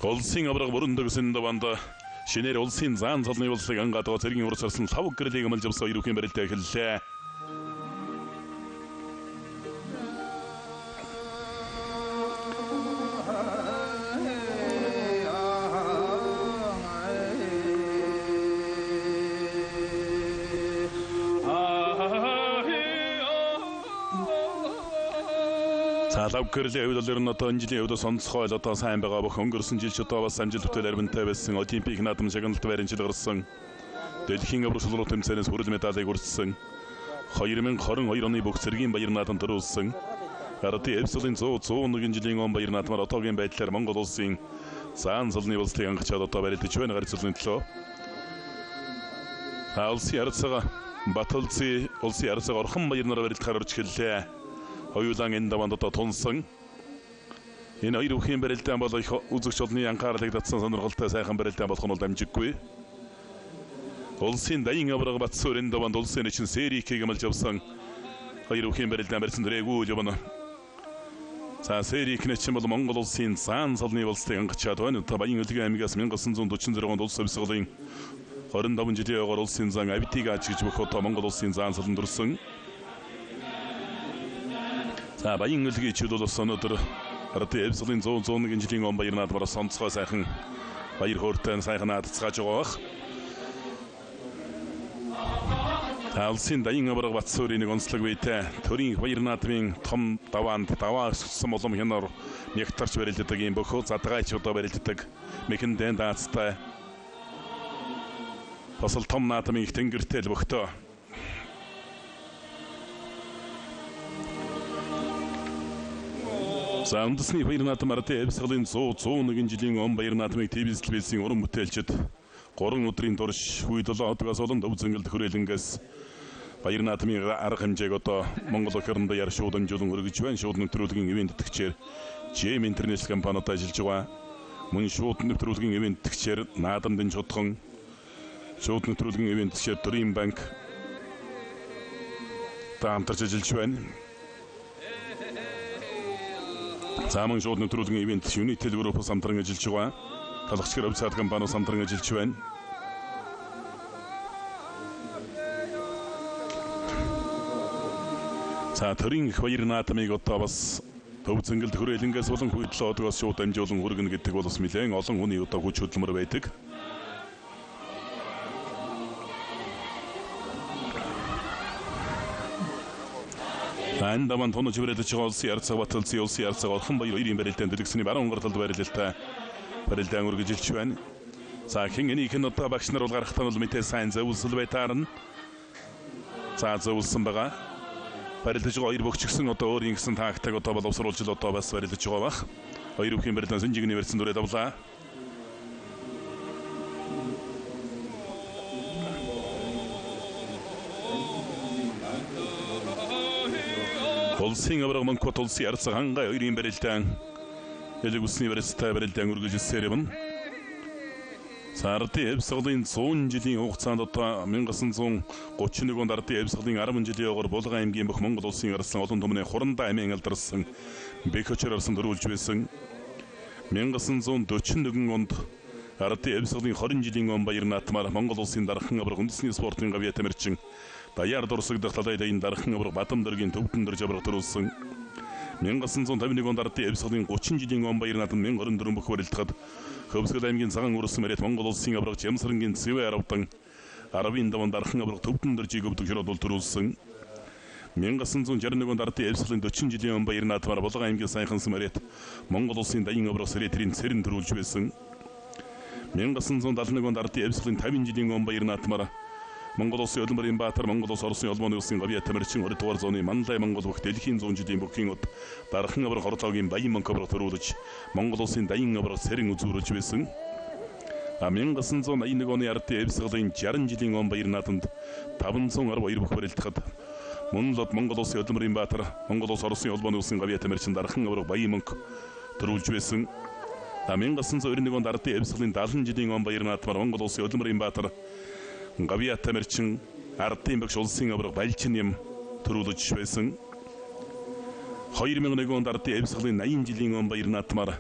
Улсын авраг Мөрөндөг даванд шинээр улсын заан цолны улсыг ангадгаа цэргийн урс харсан лав гэрлийг амлж авсан хоёр бүхэн барилдаа эхэллээ. За лав гэрлийн хувьд бол ер нь одоо энэ жилийн хувьд онцгой л одоо сайн байгаа бүх өнгөрсөн жил ч одоо бас амжилт бүтээл аримтай байсан олимпик наадам шагналт байран жил гарсан. Дэлхийн аврах шулруу тэмцээнээс хүрэл медалийг үрсэн. 2022 оны бүх цэргийн баяр наадам төрүүлсэн. Ардын Эвслийн 100 101 жилийн он баяр наадмаар одоогийн байдлаар Монгол улсын заан цолны улсыг ангачаад одоо барилдаж байна гар цолны төлөө. Улсын ярцгаа Баталци улсын ярцгаа орхон баяр нараар барилдахаар орж эхэллээ. Хоёулаан энэ даванд одоо тунсан. Энэ хоёр бүхийн барилдаан бол их үзэгч олны анхаарлыг татсан сонирхолтой сайхан барилдаан болох нь бол дамжиггүй. Улсын даян авраг Батсуур энэ даванд улсын нэчин Сэрикийг амлж авсан. Хоёр бүхийн барилдаан барьсан дөрээгүй явна. За Сэрик нэчин бол Монгол улсын заан цолны улсыг ангачаад байна. Одоо Баян-Өлгийн аймгаас 1946 онд улс хувьсгалын 25 жилийн ойгоор улсын зан Авдиг аж гэж бүх одоо Монгол улсын заан цолон төрсөн. За Баян-Өлгийн ичүүд бол бас өнөөдөр Ардын Эвслийн 100 101 жилийн он баяр наадмаар онцгой сайхан баяр хөөртэй сайхан наадцгааж байгаа бах. За улсын даян авраг Батсуурын нэг онцлог биетэй төрийн баяр наадмын том даваанд даваа өссөн улам хянаар нягтарч барилддаг юм бөхөө задгайч одоо барилддаг мэхэндэн даацтай бас л том наадмын их тэнгэртэй л бөхтөө. За үндэсний баяр наадам Ардын Эвсгалын 100 101 жилийн он баяр наадмыг ТВ телевизийн уран бүтээлчид 3 өдрийн турш хүй 7 хотгоос болон Төв зэнгэлд хүрээлэнгээс баяр наадмын арга хэмжээг одоо Монгол эх оронд яар шууд дамжуулан өргөж байна. Шууд нэвтрүүлгийн ивээн тэтгэгчээр GM International компаниуд ажиллаж байгаа. Мөн шууд нэвтрүүлгийн ивээн тэтгэгчээр Наадам дэн чудхан, шууд нэвтрүүлгийн ивээн тэтгэгчээр Dream Bank та хамтарч ажиллаж байна. За мөн шууд нэвтрүүлгийн ивент Unitel Group-ос хамтран ажиллаж байгаа. Талхчгэр өвцаад компаниос хамтран ажиллаж байна. За төрийн их баяр наадмыг одоо бас Төв зэнгэлд хүрээлэнгээс болон хүй 7 хотгоос шууд дамжуулан хүргэнэ гэдэг бол бас нэлээд олон хүний одоо хүч хөдөлмөр байдаг. Энэ даван тонож барилдаж байгаа улсын ярцгаа Баталцын улсын ярцгаа Орхон баяр хоёрын барилдаан дэлгэсний баруун гар талд барилалтай барилдаан үргэлжилж байна. За хэн энийг нь одоо багш нар бол гарахтаа бол мэдээ сайн зөвлөсөл байтаарна. За зөвлөсөн байгаа. Барилдаж байгаа хоёр бөгч гисэн одоо өөрийн гэсэн тактик одоо боловсруулж л одоо бас барилдаж байгаа бах. Хоёр бүхийн барилдаан Сэнжигний барьсан дүрээ давлаа. Улсын авраг Мөнхбат улсын ярцгаа хангай хоёрын барилдаан элэг усны барилцтай барилдаан үргэлжилсээр явна. За Ардын Эвсгалын 100 жилийн хугацаанд одоо 1931 онд Ардын Эвсгалын 10 жилийн ойгоор Булган аймгийн бүх Монгол улсын арслан олон түмний хурандаа аймын алдарсан Бэхөчөр арсан төрүүлж байсан. 1941 онд Ардын Эвсгалын 20 жилийн он баяр наадмаар Монгол улсын дархан авраг үндэсний спортын гавьяа тамирчин Даяар дурсагдах талай дайны дархан авраг Бадамдэргийн төвдөн дөрж авраг төрүүлсэн. 1951 онд Ардын Эвсгалын 30 жилийн он баяр наадам 1024 бүх барилдахад Хөвсгөл аймгийн цагаан өрсөн мэрэт Монгол улсын аврагч Ямсарангийн Цэвэ аравдан 10-ын даван дархан авраг төвдөн дөржийг өвдөг шороод бол төрүүлсэн. 1961 онд Ардын Эвсгалын 40 жилийн он баяр наадмаар Булган аймгийн саяхан мэрэт Монгол улсын даян авраг Сэрэтрийн цэрэн төрүүлж байсан. 1971 онд Ардын Эвсгалын 50 жилийн он баяр наадмаар Монгол улсын Улмарын Баатар, Монгол улс Оросын холбооны улсын гавьяа тамирчин 20 дугаар зууны Манлай Монгол бүх дэлхийн 100 жилийн бүхийн од дархан авраг хорлоогийн Баян мөнх авраг төрүүлж Монгол улсын даян авраг сэрэн үзүүрүүлж байсан. 1981 оны Ардын Эвсгалын 60 жилийн он баяр наадамд 512 бүх барилдахад мөн л Монгол улсын Улмарын Баатар, Монгол улс Оросын холбооны улсын гавьяа тамирчин дархан авраг Баян мөнх төрүүлж байсан. 1991 онд Ардын Эвсгалын 70 жилийн он баяр наадмаар Монгол улсын Улмарын Баатар гавьяа тамирчин Ардын багш улсын авраг Балчин юм төрүүлж байсан. 2001 онд Ардын Эвсгалын 80 жилийн он баяр наадмаар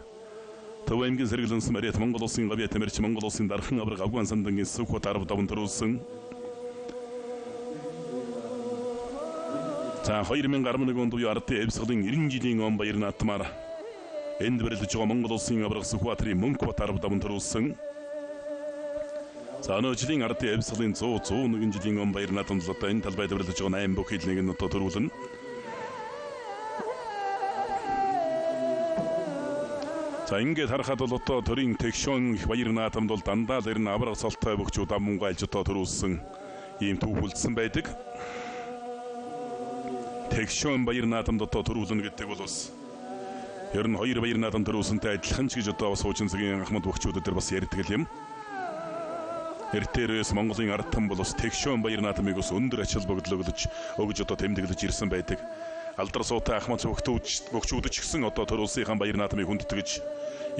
Төв аймгийн сэргэлэнс Мариат Монгол улсын гавьяа тамирч Монгол улсын дархан авраг Афган самдангийн Сүхбат 15 төрүүлсэн. За 2011 онд буюу ардын эвсгалын 90 жилийн он баяр наадмаар энд барилдаж байгаа Монгол улсын авраг Сүхбаатарын Мөнхбат 15 төрүүлсэн. За өнөө жилийн ардын эвсгалын 100 101 жилийн он баяр наадамд л одоо энэ талбайд барилдаж байгаа 8 бүх хил нэг нь одоо төрүүлнэ. За ингээд харахад бол одоо төрийн тэгшүүн их баяр наадамд бол дандаа л ер нь авраг цолтой бөхчүүд амунгаалж одоо төрүүлсэн ийм түүх үлдсэн байдаг. Тэгшүүн баяр наадамд одоо төрүүлнэ гэдэг бол бас ер нь хоёр баяр наадам төрүүлсэнтэй адилхан ч гэж одоо бас хуучин цагийн ахмад бөхчүүд дээр бас ярьдаг юм. Эртээрээс Монголын ард түмэн бол бас тэгшүүн баяр наадмыг бас өндөр ач холбогдол өгж одоо тэмдэглэж ирсэн байдаг. Алдар суутай ахмад бөхчүүд ч гэсэн одоо төр улсынхаа баяр наадмыг хүндэтгэж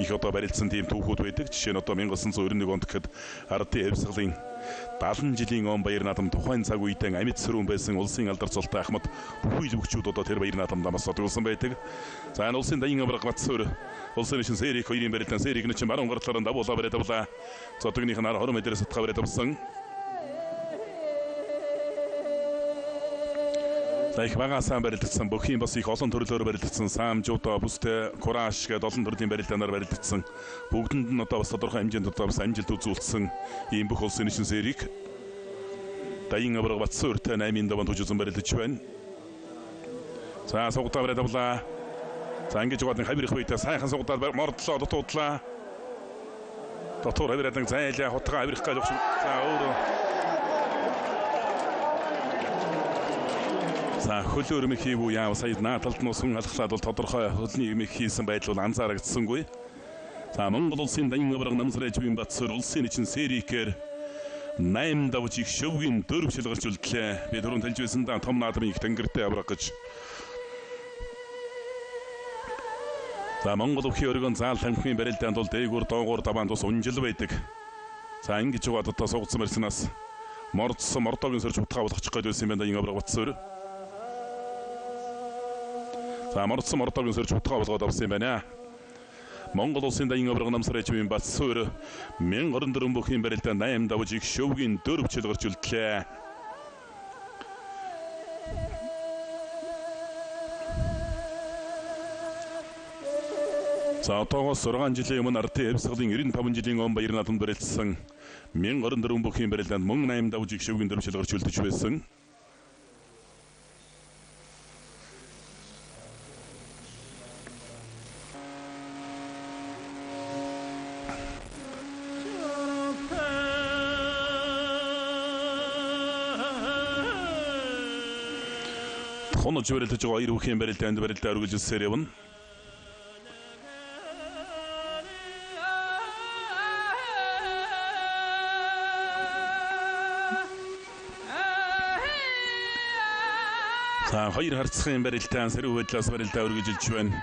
их одоо барилцсан тийм түүхүүд байдаг. Жишээ нь одоо 1991 онд гэхэд ардын эвсгалын 70 жилийн он баяр наадам тухайн цаг үедээ амьд сөрүүн байсан улсын алдар цолтой ахмад бүхий л бөхчүүд одоо тэр баяр наадамд бас одуулсан байдаг. За энэ улсын даян авраг Батсуур улсын шин Сэрик хоёрын барилдаан Сэрик нь чинь баруун гартлаараа давуулаа бариад авлаа. Зодогных нь 20 метрээс сатгаа бариад авсан. За их бага саан барилдсан бүхийн бас их олон төрлөөр барилдсан саамжуудаа бүстэй кураш гэдэг олон төрлийн барилдаанаар барилдсан бүгдэнд нь одоо бас тодорхой хэмжээнд одоо бас амжилт үзүүлсэн ийм бүх улсын шин Сэрик даян авраг Батсууртай 8-ын даван түжсэн барилдаж байна. За сугдаа бариад авлаа. За ингэж яваад хавирах үедээ сайхан сугдаад мордлоо дотуудлаа. Дотуур хавираад нэг зайлаа хутгаа хавирах гэж өгч. За өөрөө За хөлөөр юм хийв үү яав сая наа талд нь ус хүн алхлаад бол тодорхой хөлний юм хийсэн байдал бол анзаарагдсангүй. За Монгол улсын даян авраг Намсарай живийн Батсуур улсын чин Сэрикээр 8 давж их шөвгийн 4 шилгарч үлдлээ. Би түрүүн хэлж байсан да том наадмын их тэнгэртэй авраг гэж. За Монгол өвхийн өргөн заал тамхины барилдаанд бол дээгүүр доогуур даваанд бас унжил байдаг. За ингэж яваад одоо суугдсан барьсанаас мордсон мордогийн сөрж утгаа болгочих гээд байсан юм байна даян авраг Батсуур. За мордсон мордогийн сөрж утгаа болгоод авсан юм байна. Монгол улсын даян авраг Намсарай живийн Батсуур 1024 бүхийн барилдаанд 8 давж их шөвгийн 4 чилгарч үлдлээ. За одоогоос 6 жилийн өмнө ардын эвсгалын 95 жилийн он баяр наадамд барилцсан 1024 бүхийн барилдаанд мөн 8 давж их шөвгийн 4 чилгарч үлдэж байсан. Хонож барилдаж байгаа хоёр бүхийн барилдаанд барилдаа өргөжлсээр явна. За хоёр харцхан барилдаан сэрүү байдлаас барилдаа өргөжилж байна.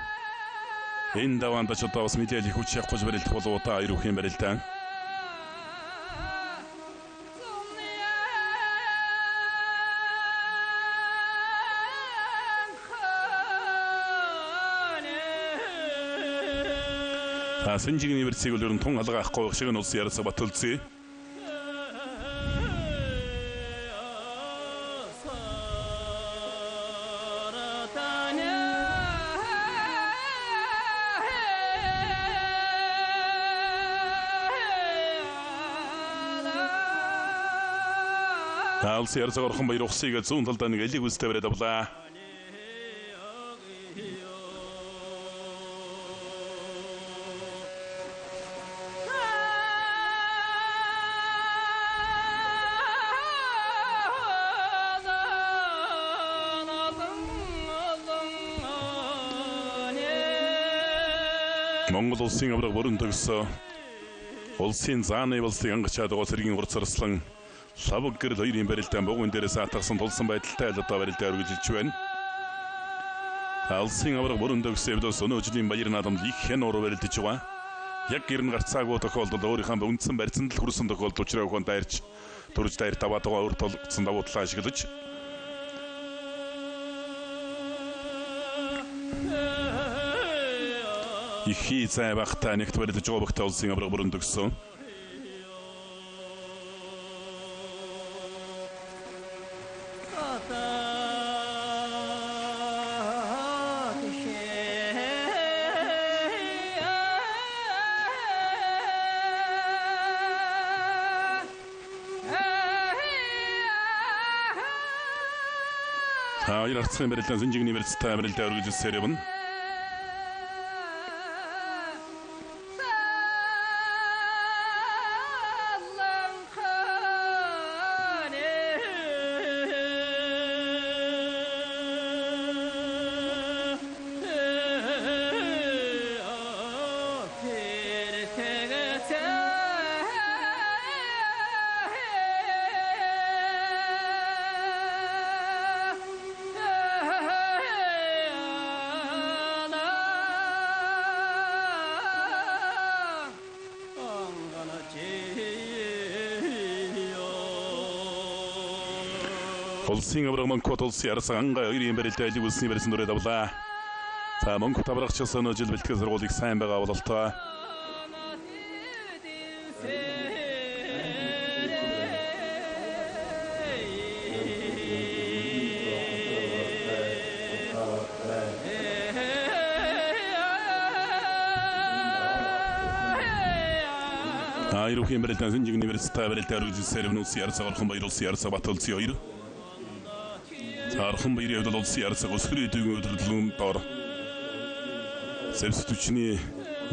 Энэ даваанд ч одоо бас мэдээлэл их хүч явахгүй барилдах болов уу та хоёр бүхийн барилдаан. За Сэнжигийн эвэрцийг бол ер нь тун алгаа ахгүй шиг нь улсын ярцаг Батөлзий. За улсын ярцаг орхон баяр ухсыг зүүн талдаа нэг элиг үстэй бариад авлаа. Монгол улсын авраг бүрэн төгсөө улсын зааны болсыг ангачаад байгаа цэргийн урд сарслан лавг гэрэл хоёрын барилдаан бугуйн дээрээс атгасан тулсан байдалтай л одоо барилдаа өргөжилж байна. Улсын авраг бүрэн төгсөө эвдөөс өнөө жилийн баяр наадамд их хэн уруу барилдаж байгаа. Яг гэрн гарцаагүй тохиолдолд өөрийнхөө үндсэн барьцанд л хүрсэн тохиолдол учраа өхөн дайрч төрж дайр таваад байгаа өөр толгдсон давуу талаа ашиглаж Их хий зай багтаа нэгт барилдаж байгаа багтаа улсын авраг бүрэн төгссөн. За хоёр харцгийн барилдаан Сэнжигний барилцтай барилдаа өргөжлөсөөр явна. Улсын авраг Мөнхбат улсын ярсан ангай хоёрын барилдаа илэг үлсний барьсан дүрээ давлаа. За Мөнхбат аврагчаас өнөө жил бэлтгэл сургуулийг сайн байгаа бололтой. Хоёрын барилдаан Сэнжигний барилцтай барилдаа өргөжлөсөөр улсын ярсан Орхон баяр улсын ярсан Бат улсын хоёр. Орхон баярын хувьд улсын ярцаг өсгөрийн өдөрийн өдөрлөн дор зэвс түвшний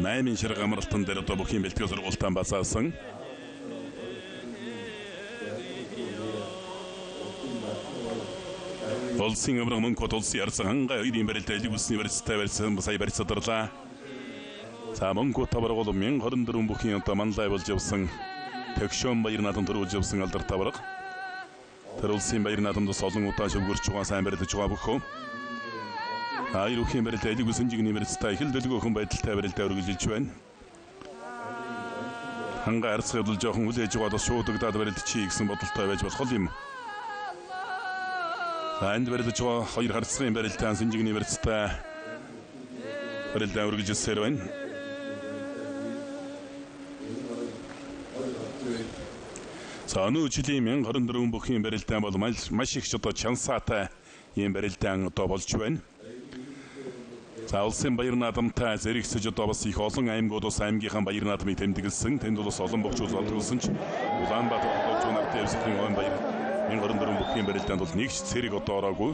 8 шарга амралтан дээр одоо бүхийн бэлтгэл сургуультаа базаасан. Улсын авраг Мөнхбат улсын ярцаг ангай хоёрын барилдаа элэг үсний барилцтай барьсан сая барьцаадарлаа. За Мөнхбат авраг бол 1024 бүхийн одоо манлай болж явсан Тэгшөн баяр наадам төрүүлж явсан алдарт авраг. Тэр улсын баяр наадамд бас олон удаа шөвгөрч байгаа сайн барилдаж байгаа бөхөө. Хоёр бүхийн барилдаа элэг үсэнжигний барилцтай их л дэлгөөхөн байдалтай барилдаа өргөжлөж байна. Хангай арцгай бол жоохон хүлээж байгаа бас шуудагдаад барилдчихъя гэсэн бодолтой байж болох юм. За энд барилдаж байгаа хоёр харцгийн барилдаан Сэнжигний барилцтай барилдаа өргөжлөсөөр байна. За өнөө жилийн 1024 бүхийн барилдаан бол маш их одоо чансаатай ийм барилдаан одоо болж байна. За улсын баяр наадамтай зэрэгсэж одоо бас их олон аймагуд бас аймгийнхаа баяр наадмыг тэмдэглэсэн. Тэнд бол бас олон богчууд олдсон ч Улаанбаатар хотод нарт явсгийн ойн баяр 1024 бүхийн барилдаанд бол нэг ч цэрэг одоо ороогүй.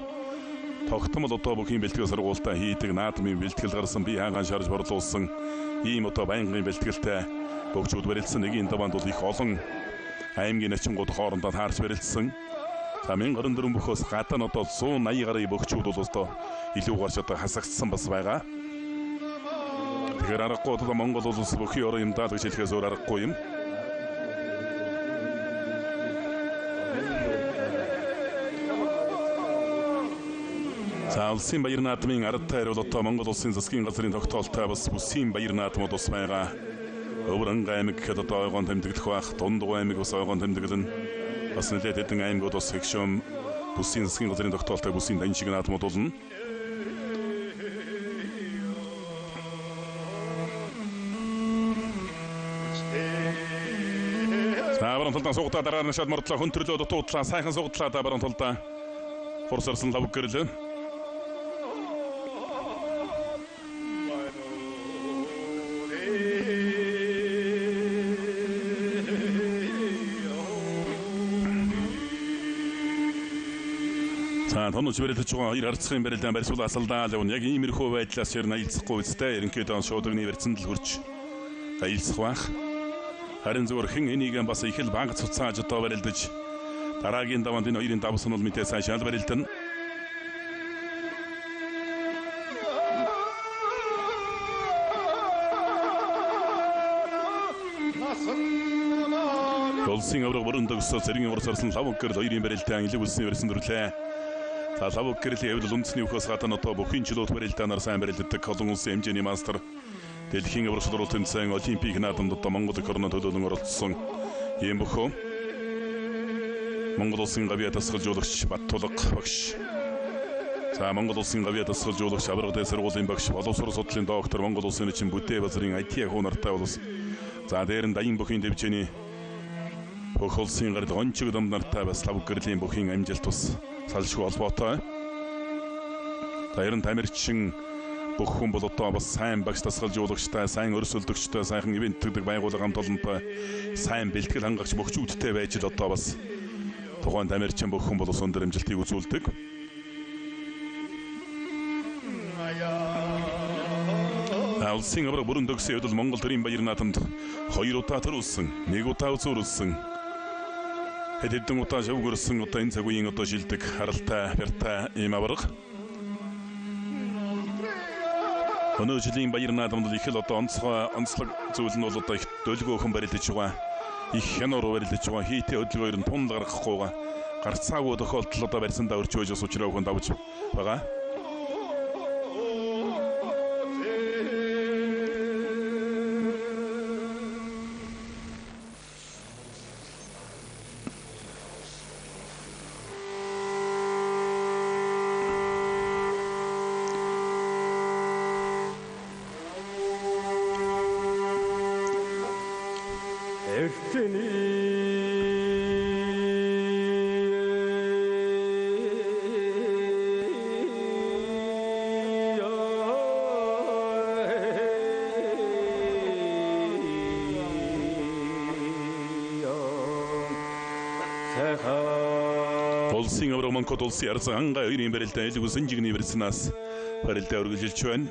Тогтмол одоо бүхийн бэлтгэл сургуультаа хийдэг наадмын бэлтгэл гарсан бие хаагаан шарж борлуулсан ийм одоо байнгын бэлтгэлтэй богчууд барилдсан. Нэгийн даваанд бол их олон аймгийн начингууд хоорондоо таарч барилдсан. За 1024 бүхөөс гадна одоо 180 гаруй бөгчүүд бол одоо илүү гарч одоо хасагдсан бас байгаа. Тэгэхээр аргагүй одоо Монгол улс бүхий орон юм даа гэж хэлэхээс өөр аргагүй юм. За улсын баяр наадмын ардтай хариул одоо Монгол улсын засгийн газрын тогтоолтой бас бүсийн баяр наадмууд бас байгаа. Өвөр аймаг гэхэд одоо ойгон тэмдэглэх байх, Дундгуй аймаг бас ойгон тэмдэглэнэ. Бас нэлээд хэдэн аймагуд бас хэгшөөм бүсийн засгийн газрын тогтоолтой бүсийн даншиг наадмууд болно. За баруун талдаа суугдаа дараа нь шал мордлоо хөнтрлөө дутуудлаа сайхан суугдлаа да баруун талдаа форсарсан лав гэрлээ. За тонож барилдаж байгаа хоёр харцгийн барилдаан барьсуул асалдаа л явна. Яг иймэрхүү байдлаас ер нь аялцахгүй үстэй. Ерөнхийдөө шуудагны барьцанд л хурж аялцах байх. Харин зөвөр хэн энийг бас их л банга цуцааж одоо барилдаж дараагийн даваанд энэ хоёрын давсан бол мэдээ цаашаа л барилдана. Улсын авраг бүрэн төгсөө цэргийн урс арсан лав гэрэл хоёрын барилдаан илэг үлсний барьсан дүрлээ. За лав гэрлийн хэвлэл үндэсний өхөөс гадна одоо бүхийн чөлөөт барилдаанаар сайн барилддаг олон улсын хэмжээний мастер дэлхийн авраг шалралт тэмцээн олимпик наадамд одоо Монгол эх орноо төлөөлөн оролцсон ийм бөхөө. Монгол улсын гавьяа дасгалжуулагч Баттулга багш За Монгол улсын гавьяа дасгалжуулагч Аварга дээд сургуулийн багш, боловсрол судлалын доктор, Монгол улсын нэчин Бүдээ базрын IT ахуй нартай улс. За дээр нь Даян бүхийн дэвжээний бүх улсын гарал гончиг дам нартай бас лав гэрлийн бүхийн амжилт бас салшгүй холбоотой. За ер нь тамирчин бүх хүн бол одоо бас сайн багш дасгалжуулагчтай, сайн өрсөлдөгчтэй, сайхан ивент гэдэг байгууллага хамт олонтой, сайн бэлтгэл хангагч бөхчүүдтэй байж л одоо бас тухайн тамирчин бүх хүн бол бас өндөр амжилтыг үзүүлдэг. Улсын аварга бүрэн төгсөн хувьд бол Монгол төрийн баяр наадамд 2 удаа төрүүлсэн, 1 удаа үзүүрүүлсэн. Хэд хэдэн удаа шавгөрсөн одоо энэ цаг үеийн одоо шилдэг харалтай, бяртай ийм аварга. Өнөө жилийн баяр наадамд их л одоо онцгой онцлог зүйл нь бол одоо их дөлгөөхөн барилдаж байгаа. Их хянуур барилдаж байгаа. Хийтэй хөдөлгөөр нь тун гаргахгүй байгаа. Гарцаагүй тохиолдол одоо барьсандаа өрч байж бас учраа өхөн давж байгаа. Улсын аварга Монкот улсын арзан ангай хоёрын барилдаа элэг үсэн жигний барьснаас барилдаа үргэлжилж байна.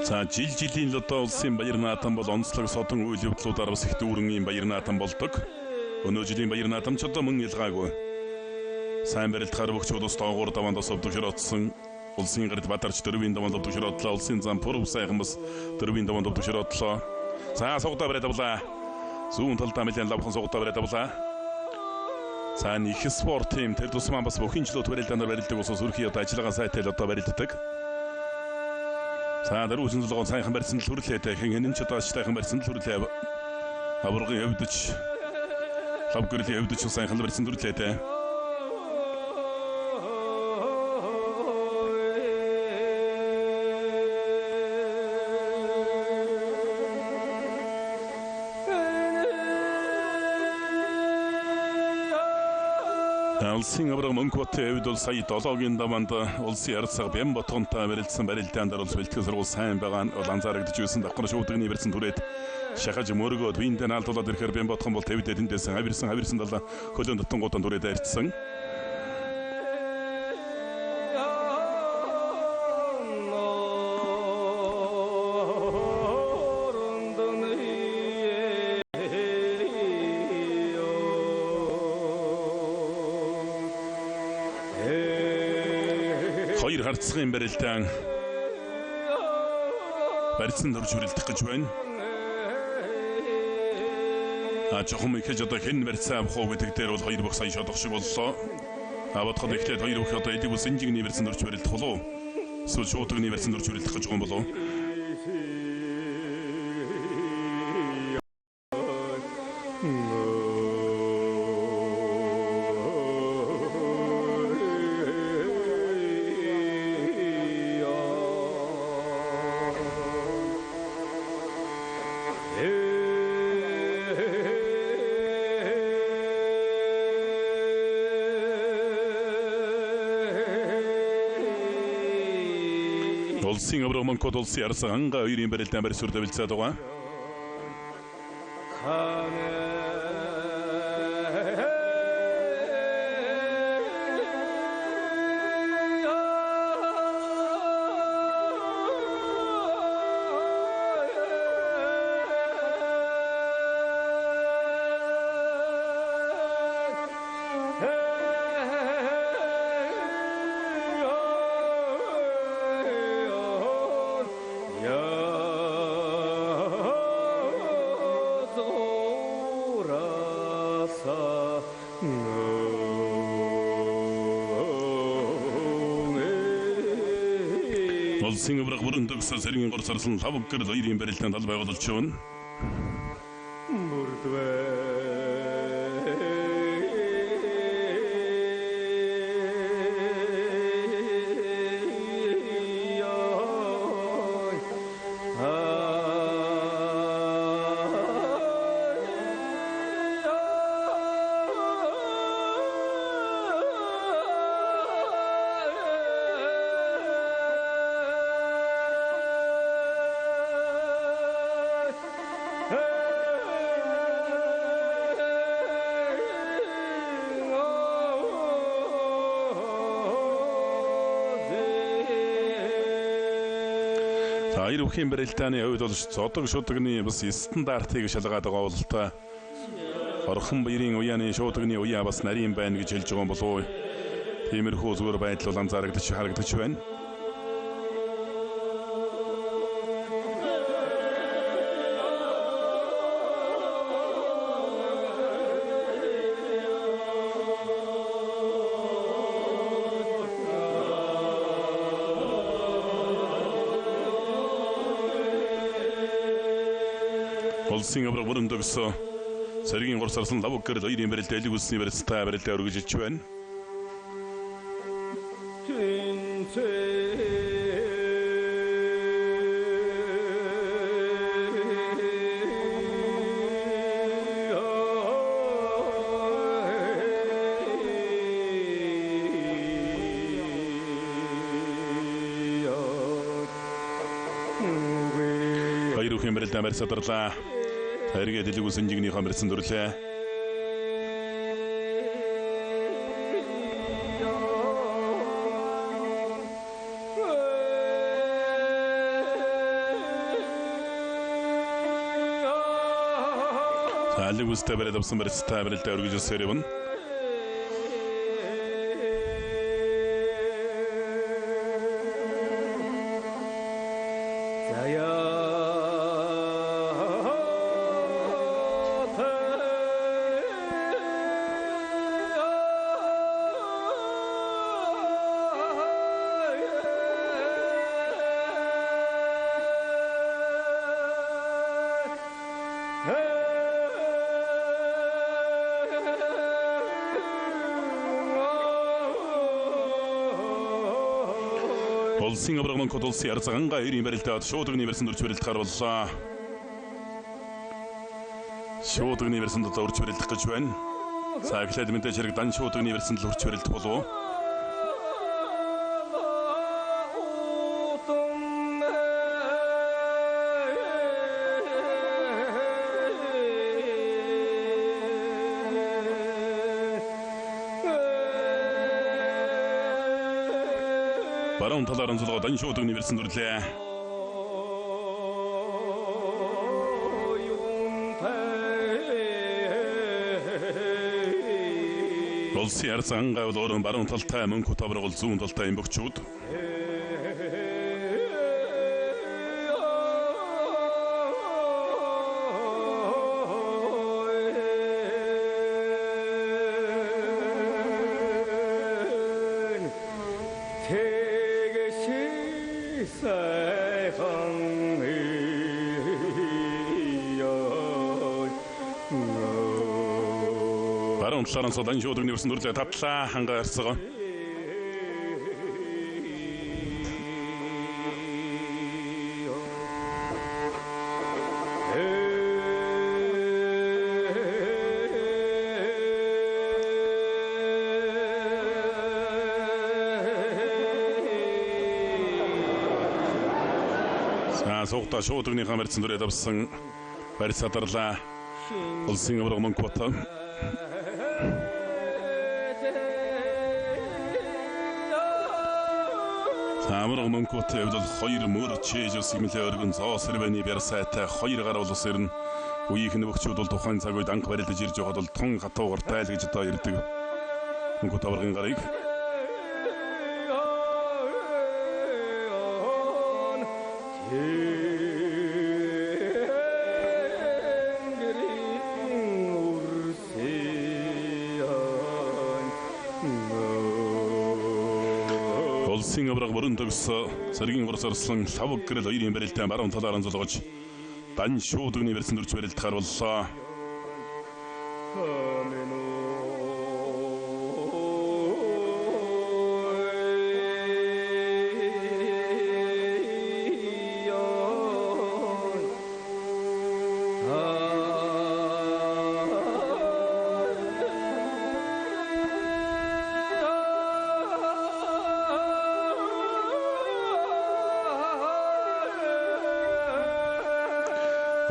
За жил жилийн л одоо улсын баяр наадам бол онцлог содон үйл явдлуудаар бас их дүүрэн ийм баяр наадам болдог. Өнөө жилийн баяр наадам ч одоо мөн ялгаагүй. Сайн барилдахаар бөхчүүд ус доогуур даваанд бас өвдөгшөр отсон. Улсын гард Бадарч дөрвийн даваанд өвдөгшөр отлоо. Улсын зам Пүрв сайхан бас дөрвийн даваанд өвдөгшөр отлоо. За сугдаа бариад авлаа. Зүүн талдаа нэлээд лавхан сугдаа бариад авлаа. За их спорт тим тэр тусмаа бас бүхэн жилүүд барилдаанаар барилдаг ус сүрхий одоо ажиллагаа сайтай л одоо барилддаг. За дөрвөн зулгон сайхан барьсан л хүрлээ хэн хэн ч одоо сайхан барьсан л хүрлээ. Аваргын өвдөж лав гэрлийн өвдөж сайхан барьсан хүрлээ. Улсын аварга Мөнхбатын хувьд бол сая 7-гийн даваанд улсын ярцаг Бямботгонтой барилдсан барилдаан дээр бол бэлтгэл сургууль сайн байгаа нь бол анзаарагдаж байсан. Давхар шуудагны барьсан түрээд шахаж мөргөөд биендээ наалдуулаад ирэхээр Бямботгон бол тавьдээ тэндээс авирсан талаа хөлөө дотонгуудаа түрээд арчсан. Хоёр харцгийн барилдаан барьсан төрж хүрэлдэх гэж байна. А жоохон ихэж одоо хэн барьцаа авах уу гэдэг дээр бол хоёр бүх сая шодох шиг боллоо. А бодоход эхлээд хоёр бүх одоо элэг ус инжигний барьсан төрж хүрэлдэх болов уу? Эсвэл шуудагны барьсан төрж хүрэлдэх гэж байгаа юм болов уу? Улсын аварга Монкот улсын арсан анга хоёрын барилдаан барь сүр тавилцаад байгаа. Улсын аварга бүрэн төгсөө сэргийн гор сарсан лав гэрэл хоёрын барилдаан тал байгуулж байна. Хоёр бүхийн барилдааны хувьд бол зодог шудагны бас стандартыг шалгаад байгаа бол та Орхон баярын уяаны шуудагны уяа бас нарийн байна гэж хэлж байгаа юм болов уу? Тиймэрхүү зүгээр байдал бол анзаарагдаж харагдаж байна. Улсын авраг бүрэн төгсөө цэргийн гурсарсан лавг гэрэл хоёрын барилдаа элэг үлсний барилцтай барилдаа өргөжиж байна. Хоёр бүхийн барилдаа барьсадарлаа. Эргээд элэг үлсэн жигнийхээ барьсан дүрлээ. Элэг үлстэй бариад авсан барьцтай барилдаа өргөж ирсээр явна. Улсын авраг мөнхөд улсын ярцгаанга хоёрын барилдаад шуудагны барьсан дүрч барилдахаар боллоо. Шуудагны барьсан дуу өрч барилдах гэж байна. За эхлээд мэдээж хэрэг дан шуудагны барьсан л өрч барилдах болов. Баруун талаар онцлогоо дан шуудагны барьсан дүрлээ. Улсын ярцгаанга бол өөрөн баруун талтай мөнх тавраг бол зүүн талтай эмбэгчүүд. Баруун талаар онцлогоо дан шуудагны барьсан дүрлээ татлаа хангаа ярцгаа. За суугта шуудагныхаа барьсан дүрээ давсан барьц хадарлаа. Улсын авраг мөнх бат. Авраг мөнх бат хувьд бол хоёр мөр чээж ус хэмлээ өргөн зоос хэрвэний бярсайтай хоёр гар улс ирнэ. Үеийнх нь бөхчүүд бол тухайн цаг үед анх барилдаж ирж байхад бол тун хатуугартай л гэж одоо ирдэг. Мөнх бат аврагын гарыг Улсын авраг бүрэн төгс цэргийн гурс арслан лавг гэрэл хоёрын барилдаа баруун талаар онцлогож Дан шуудагны барьсан дүрч барилдахаар боллоо.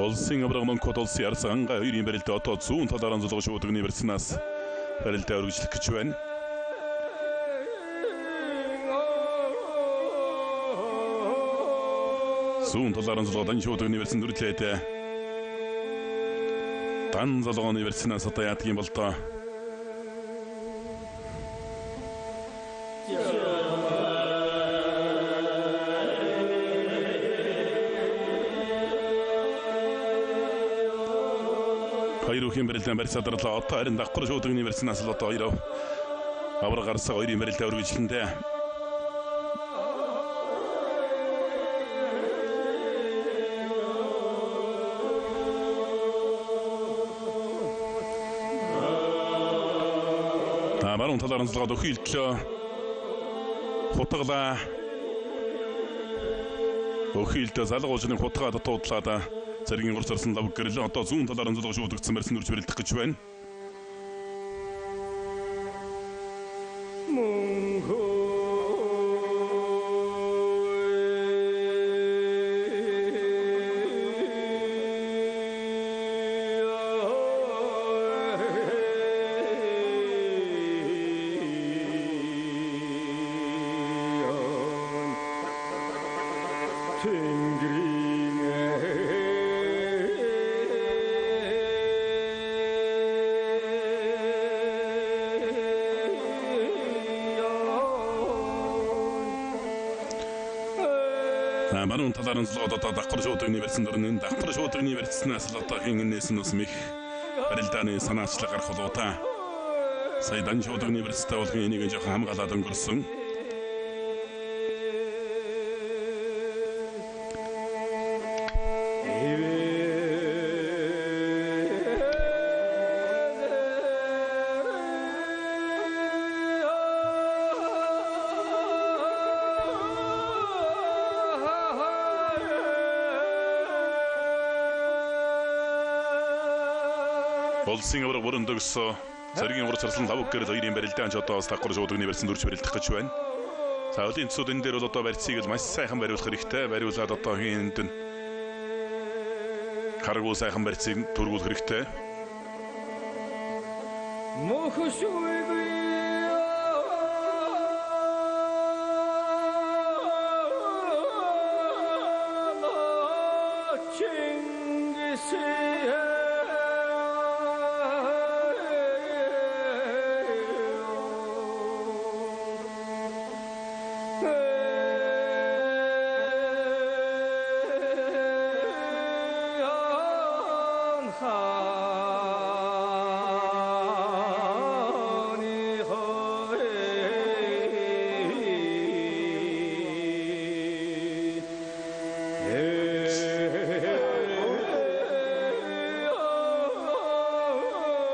Улсын авраг Монкот улсын ярсан ангай хоёрын барилдаа одоо зүүн талаар онцлог шуудагны барьснаас барилдаа өргөжлөх гэж байна. Зүүн талаар онцлог дан шуудагны барьсан дүрлээд дан залгооны барьснаас одоо яадаг юм бол доо. Хоёр үхийн барилдаан барьцаа дарлаа. Одоо харин давхар шуудагны барьснаас л одоо хоёр авраг гарсаа хоёрын барилдаа өргөжлөндөө. Та баруун талаар онцлогод өхийлтлөө. Хутгалаа. Өхийлдөө залгуужны хутгаа татуудлаа. Цэргийн гурц арсан лав гэрлээ одоо зүүн талаар онцлог шуудагдсан барьсан дүрч барилдах гэж байна. Баруун талаар онцлогод одоо давхар шуудагны барьсан дөрнөн давхар шуудагны барьснаас л одоо хин энэс нь бас мэх барилдааны санаачлаг гарах болов та. Сая дан шуудагны барьцтай болгон энийг жоохон хамгаалаад өнгөрсөн. Улсын авраг бүрэн төгсөө. Цэргийн гурц царлан лавг гэрэл хоёрын барилдаан ч одоо бас давхар шуудагны барьсан дүрч барилдах гэж байна. За өлийн цэцүүд энэ дээр бол одоо барьцыг л маш сайхан бариулах хэрэгтэй. Бариулаад одоо хин энд нь каргуу сайхан барьцыг төргүүлэх хэрэгтэй.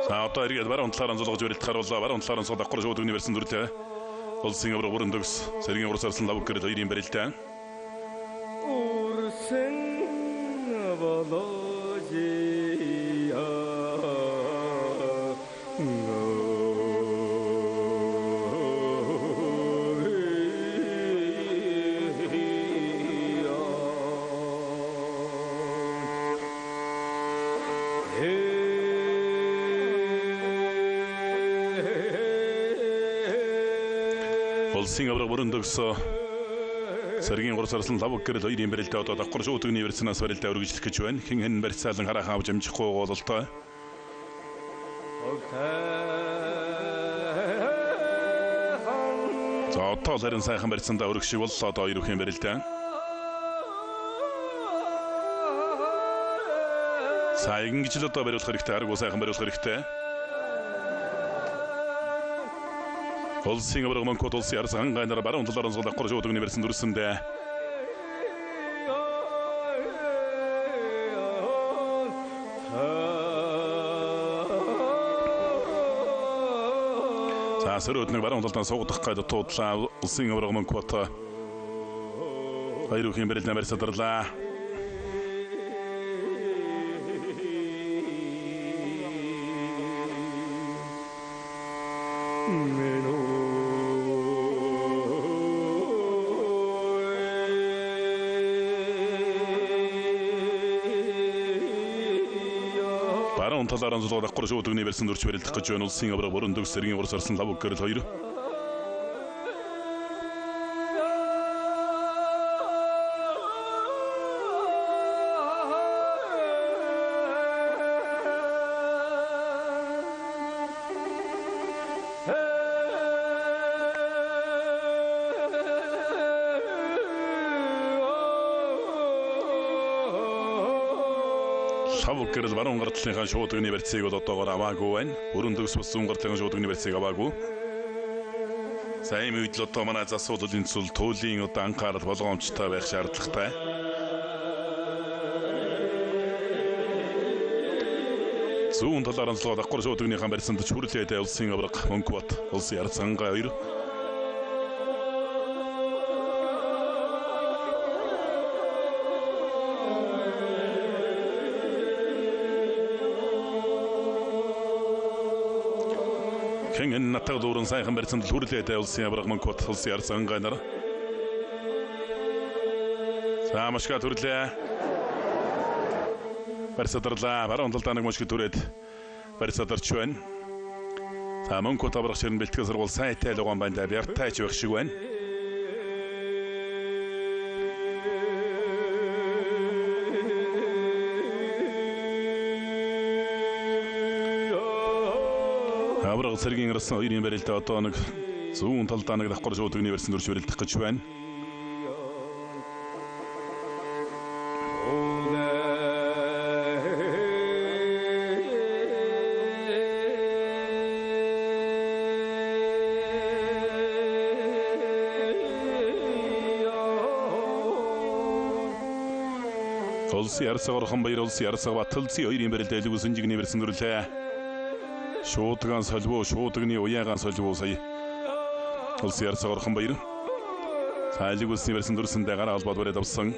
За одоо эргээд баруун талаар онцлогож барилдахаар боллоо. Баруун талаар онцлог давхар шуудагны барьсан дүрлээ. Улсын авраг бүрэн төгс. Цэргийн гурц арсан лавг гэрэл хоёрын барилдаа. Үрсэн боложия. Улсын авраг бүрэн төгсөө. Цэргийн гурц арсан лавг гэрэл хоёрын барилдаа одоо давхар шуудагны барьснаас барилдаа өргөжлөх гэж байна. Хэн хэн барьцаалан хараахан авч амжихгүй бололтой. За одоо л харин сайхан барьцсандаа өргөх шиг боллоо одоо хоёр үхийн барилдаа. За ингэж л одоо бариулах хэрэгтэй. Аргуу сайхан бариулах хэрэгтэй. Улсын авраг Монкот улсын арсан хангай нар баруун талаар онцлог давхар шуудагны барьсан дүрсэндээ. За сөрөөд нэг баруун талдаа суугдах гээд туудлаа. Улсын аварга Мөнхбат хоёр үхийн барилдаан барьсадарлаа. Баруун талаар онцлог давхар шуудагны барьсан дүрч барилдах гэж байна. Улсын аварга Бүрэн төгс цэргийн урс орсон лав гэрэл хоёр. Лав гэрэл баруун гар талынхаа шуудагны барьцыг бол одоогоор аваагүй байна. Бүрэн төгс бас зүүн гар талынхаа шуудагны барьцыг аваагүй. За ийм үед л одоо манай засвал энэ цул туйлын одоо анхаарал болгоомжтой байх шаардлагатай. Зүүн талаар онцлог давхар шуудагныхаа барьсанд чүрлээд улсын аварга Мөнхбат улсын Ярцангаа хоёр. Хэн натаг дүүрэн сайхан барьсан хүрлээд улсын аварга Мөнхбат улсын Ярцангаа нар. За машка төрлөө. Барьсадарлаа. Баруун талдаа нэг мушиг түрээд барьсадарч байна. За Мөнхбат аварга ширэн бэлтгэл сургууль сайтай л угаан байна. Бяртайч байх шиг байна. Аварга цэргийн гарсан хоёрын барилдаа одоо нэг зүүн талдаа нэг давхар шуудагны барьсан дүрч барилдах гэж байна. Улсын Ярсаг Орхон баяр улсын Ярсаг Баталцын хоёрын барилдаа элэг үсэнжигний барьсан дүрлээ. Шуудгаан соливуу, шуудагны уяагаан соливуу сая. Улсын Ярсаг Орхон баяр. За элэг үсний барьсан дүрсэндээ гараа холбоод бариад авсан.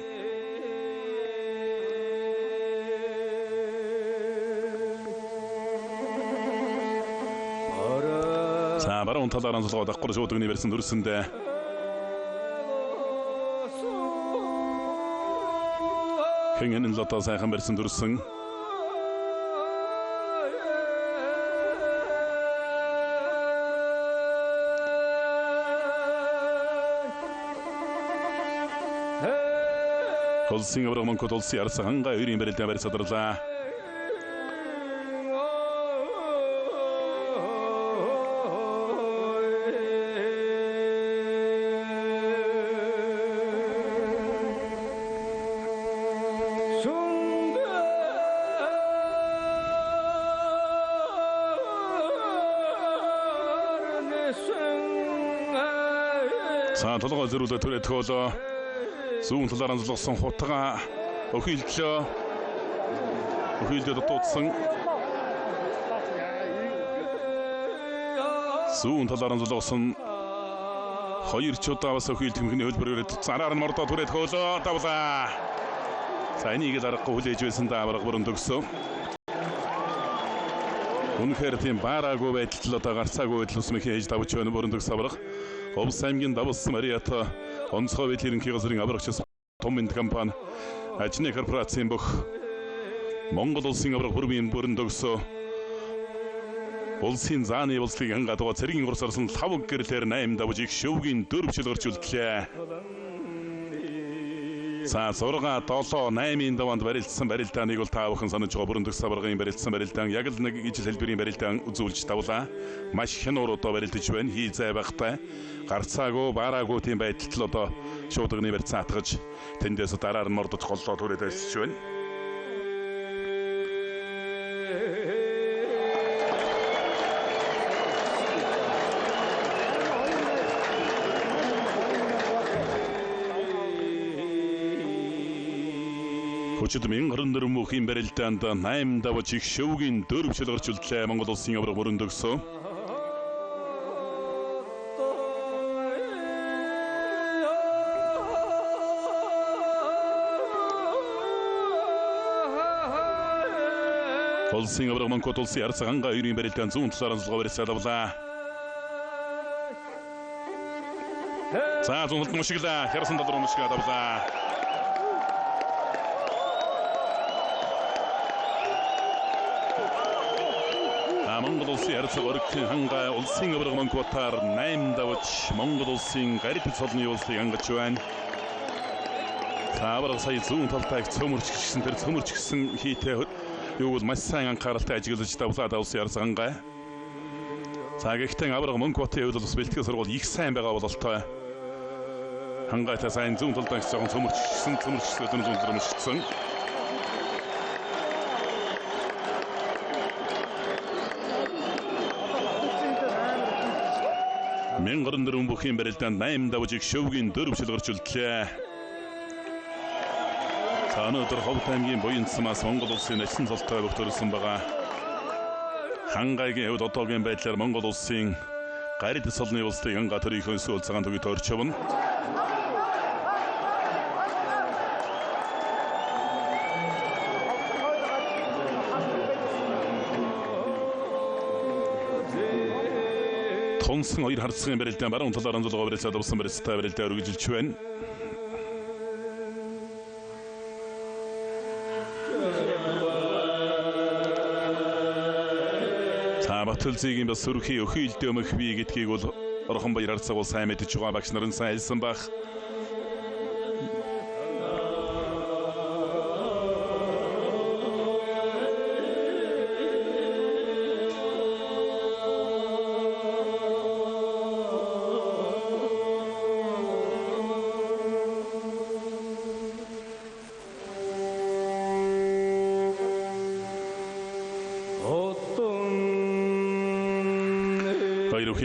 За баруун талаар онцлогоо давхар шуудагны барьсан дүрсэндээ хэн энэ л одоо сайхан барьсан дүрсэн. Улсын аварга Мөнхбат улсын Ярсаг хангаа хоёрын барилдаан барьсадарлаа. За толгой зөрүүлээ түрээ төхөөлөө. Зүүн талаар онцлогсон хутгаа өхийлдлөө. Өхийлдөө дутуудсан. Зүүн талаар онцлогсон хоёр ч удаа бас өхийлд хэмхний хөлбөр өрөөд зараар нь мордоо түрээ төхөөлөө. Давлаа. За энийг л аргагүй хүлээж байсан да аварга бүрэн төгсөө. Үнэхээр тийм баараагүй байдалд л одоо гарцаагүй байдал ус мэхий хийж давж байна бүрэн төгс аварга. Увс аймгийн давсан Мариата онцгой байдлын ерөнхий газрын аврагч том энд компани ажны корпорацийн бүх Монгол улсын авраг бүрийн бүрэн төгсөө. Улсын зааны явдлыг хангадгаа цэргийн урс орсон лав гэрлэр 8 давж их шөвгийн 4 шил гарч үлдлээ. За 6 7 8-ын даваанд барилдсан барилдааныг бол та бүхэн санаж байгаа бүрэн төгс аваргын барилдсан барилдаан яг л нэг ижил хэлбэрийн барилдаан үзүүлж давлаа. Маш хянуур одоо барилдаж байна. Хий зай багтай. Гарцаагүй, баараагүй тийм байдалд л одоо шуудагны барьцаа атгаж тэндээс дараар нь мордож голлоо түрээд ажиллаж байна. Хүчит 1024 мөхийн барилдаанд 8 давж их шөвгийн 4 шил гарч үлдлээ. Монгол улсын авраг бүрэн төгсөө. Улсын авраг Монкот улсын ярцаг хангай хоёрын барилдаан зүүн талаар онцлогоо барилцаад авлаа. За зүүн талд мушиглаа. Хярсан тал руу мушиглаад авлаа. Монгол улсын ярцаг оргихийн хангай улсын авраг Монкотаар 8 давж Монгол улсын гарит цолны улсыг ангаж байна. За авраг сая зүүн талтай цөмөрч гисэн тэр цөмөрч гисэн хийтэй юу бол маш сайн анхааралтай ажиглаж давлаад улсын ярцаг хангай. За гэхдээ авраг Монкотын хувьд бас бэлтгэл сургууль их сайн байгаа бололтой. Хангайтай сайн зүүн талдаа жоохон цөмөрч гисэн цөмөрч гисэн зүүн талаар мөшгдсөн. 1024 бүхийн барилдаанд 8 давжиг шөвгийн 4 шилгарч үлдлээ. За өнөөдөр Ховд аймгийн Буянцмаас Монгол улсын нэлсэн цолтой бөхтөрсөн байгаа. Хангайгийн хувьд одоогийн байдлаар Монгол улсын гарит солны улсын Янга төрийн сүүл цагаан төгөд орчивно. Тунсан хоёр харцгийн барилдаан баруун талаар онцлогоо барилцаад авсан барилцтай барилдаа өргөжилж байна. За Батөлзигийн бас сөрхий өхийлдөө мөх бий гэдгийг бол Орхон баяр харцаг бол сайн мэдэж байгаа багш нар нь сайн хэлсэн байх.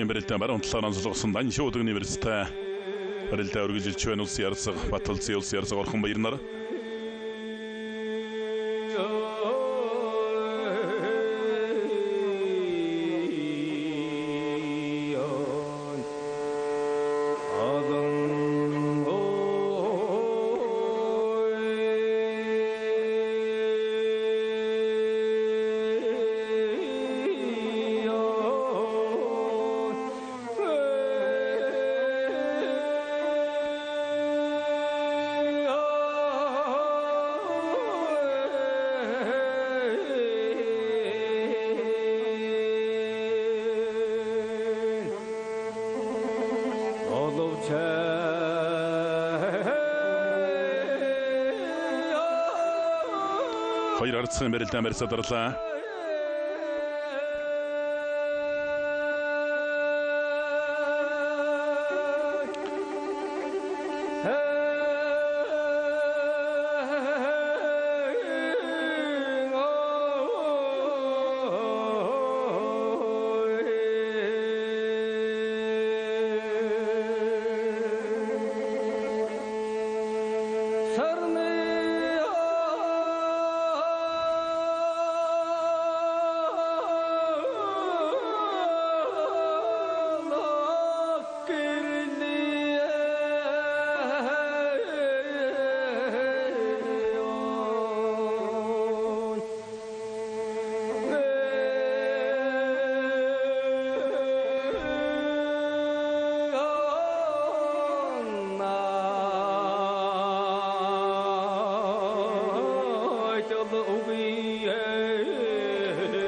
Барилдаан баруун талаар онцлогсон дан шуудаг университет барилдаа өргөжилж байна улсын ярцаг Баталцын улсын ярцаг Орхон баяр нар. Хоёр харцгийн барилдаан барьцаа дарлаа.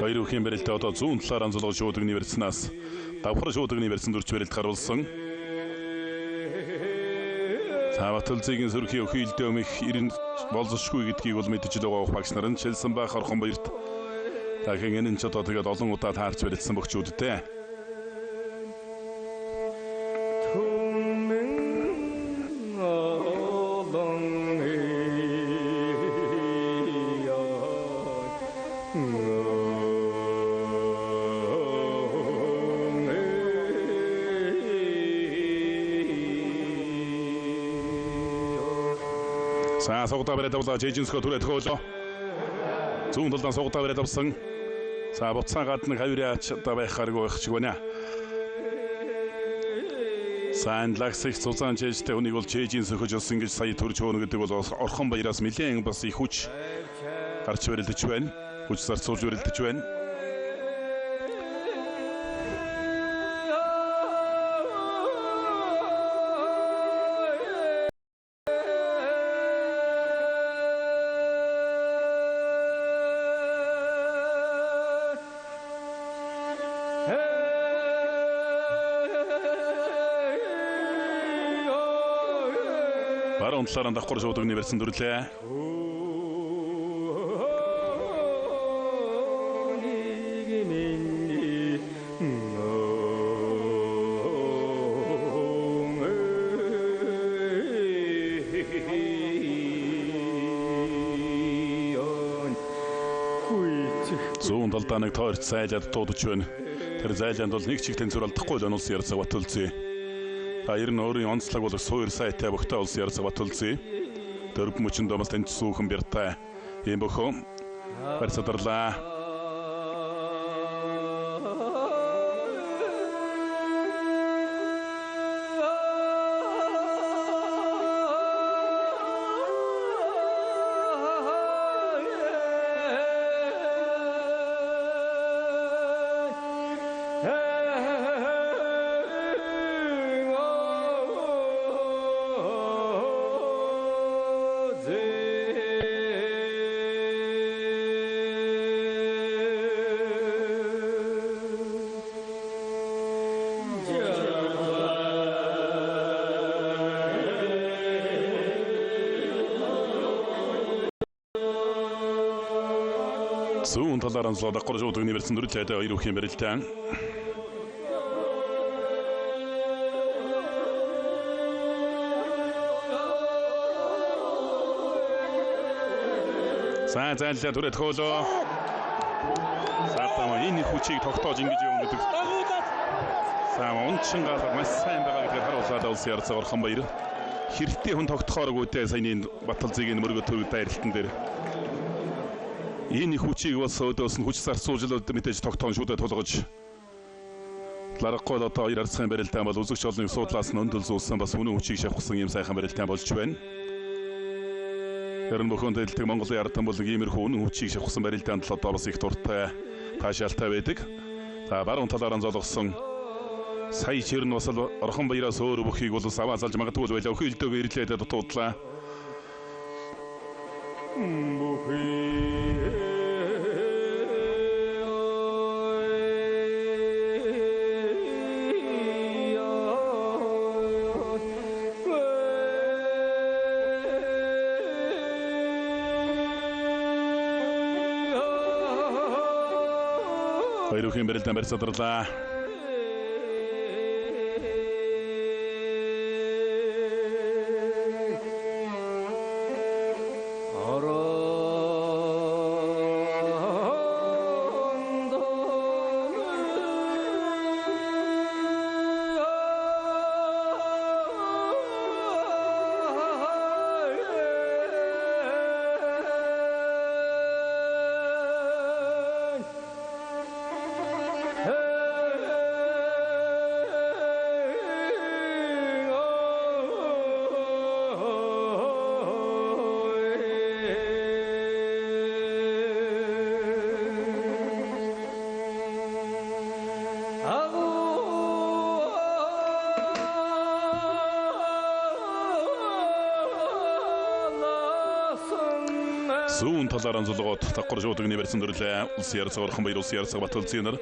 Хоёр бүхийн барилдаа одоо зүүн талаар онцлог шуудаг университетээс давхар шуудаг университет дүрч барилд харуулсан. За Баталзигийн сөрхий өхийлдөө мэх 90 болзошгүй гэдгийг бол мэдэж байгаа багш нар нь шилсэн байх Орхон баярт. Дахин энэ нь ч одоо тэгээд олон удаа таарч барилдсан бөгчүүдтэй. За сугдаа бариад авлаа. Жижинсгөө түрээ төхөөлөө. Зүүн талдаа сугдаа бариад авсан. За буцаан гадна хавираач одоо байх гаргүй байх шиг байна. Сайн лагсих Сузан чэжтэй үнийг бол чэжин сөхөж өссөн гэж сая төрж хөөнө гэдэг бол Орхон баяраас нэлээд бас их хүч гарч барилдаж байна. Хүч зарцуулж барилдаж байна. Баруун талаараа давхар шуудаг нэрсэн дүрлээ. Зүүн талдаа нэг тойрч зайлаад дуудаж байна. Тэр зайлаанд бол нэг чиг тэнцвэр алдахгүй л улс ярцаг Батөлзий. Та ер нь өөрийн онцлог болох суур сайтай богтой улс ярцаг Батөлзий. Дөрв мөчөнд бас таньж сүүхэн бяртай. Ийм бөхөн барьцадарлаа. Зүүн талаар онцлог давхар шуудаг нэрсэн дүрлээ хоёр үхийн барилдаан. За зайлаа түрээ төхөөлөө. Саатаа энэ хүчийг тогтоож ингэж явна гэдэг. За унчин галга маш сайн байгаа гэдгээр харуулаад улс ярцаа Орхон баяр. Хэртээ хүн тогтохооргүй дээ саяны Баталзыг мөргө төвд дайралтан дээр. Энэ хүчийг бас өөдөөс нь хүч зарцуулж мэдээж тогтоон шүдэ тулгаж ларгагүй л одоо хоёр арцхан барилдаан бол үзэгч олонний суудлаас нь өндөлзүүлсэн бас үнэн хүчийг шавхсан юм сайхан барилдаан болж байна. Ер нь бүхэн дэлдэг Монголын ард түмэн бол иймэрхүү үнэн хүчийг шавхсан барилдаанд л одоо бас их дуртай таашаалтай байдаг. За баруун талаараа золгосон сая чир нь бас л Орхон баяраас өөр бүхийг бол аваа залж магадгүй байлаа. Өхөн илдээгөө ирлээ дутуудлаа. Хоёр үхийн барилдаан барьцаадарлаа. Зүүн талаар онцлогод давхар шуудаг нэрсэн дүрлээ. Улс ярцаг Орхон баяр улс ярцаг Батөлзий нар.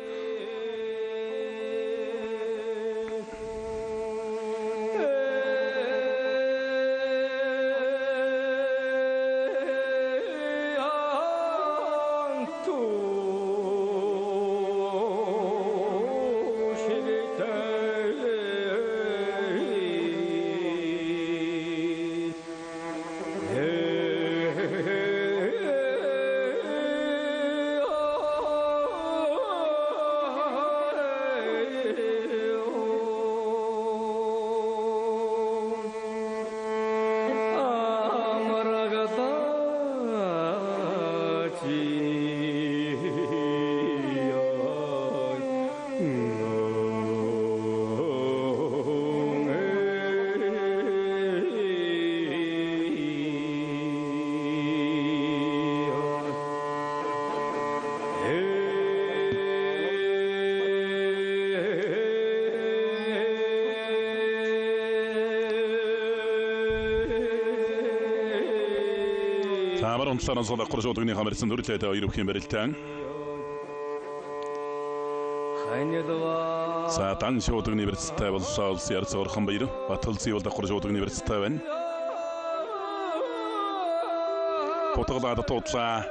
Баруун талаар онцгой давхар шуудагны хамарсан төрлөөд хоёр өвхийн барилдаан. За дан шуудагны барилцтай боллоо улсын ярц орхон баяр. Баталцын бол давхар шуудагны барилцтай байна. Бутгалаад туудлаа.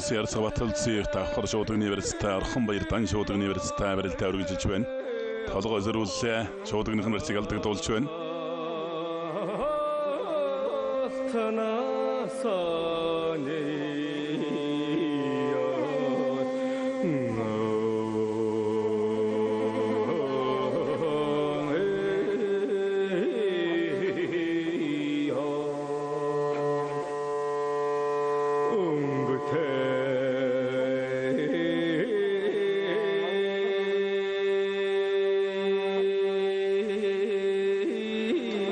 Улсын ярц Баталцын давхар шуудагны барилцтай орхон баяр дан шуудагны барилцтай барилдаа өргөжлөж байна. Толгой зөрүүллээ. Шуудагных нь барьцыг алдагдуулж байна.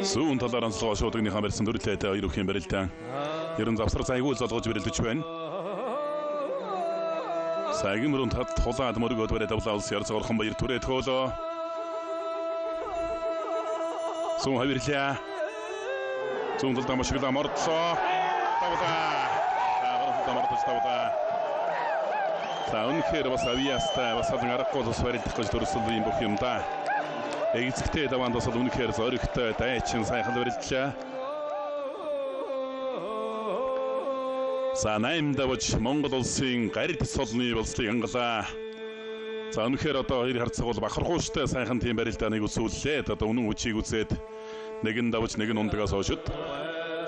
Зүүн талаар онцлогоо шуудагныхаа барьсан төрлөөд хоёр өвхийн барилдаан. Ерөн завсар зайгүй золгож барилдаж байна. Цагийн мөрөн тат тулаад мөргөөд бариад авлаа улс ярц орхон баяр түрээ төөлөө. Зүүн хавирлаа. Зүүн талдаа мошиглаа мордлоо. Тавлаа. Баруун талдаа мордож тавлаа. За үнэхээр бас авиастай бас халан аргагүй бас барилдах гэж төрсөн юм бүх юм да. Эцэгтэй даваанд бас үнэхээр зоригтой дайчин сайхан барилдлаа. За 8 давж Монгол улсын гарид сулны болслыг ангалаа. За үнэхээр одоо хоёр харцаг бол бахархууштай сайхан тийм барилдааныг үзүүллээ. Одоо үнэн хүчийг үзээд нэг нь давж нэг нь ундагаас хойшод.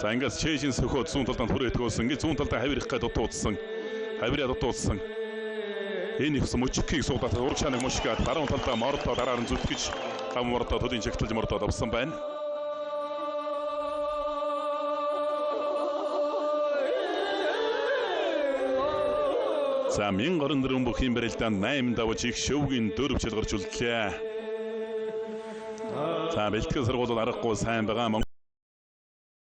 За ингээс чэйжин сөхөө зүүн талдаа түрээ тгөөсөн. Ингээ зүүн талдаа хавирах гээд дутуулсан. Хавираа дутуулсан. Энэ их мөчкийг суудаад урагшаа нэг мөшгээд баруун талдаа мордоо дараар нь зүтгэж гам мордоо төлийн чагталж мордоод авсан байна. За 1024 бүхийн барилдаанд 8 давж их шөвгийн 4 чилгарч үлдлээ. За бэлтгэл сургуулиуд аргагүй сайн байгаа.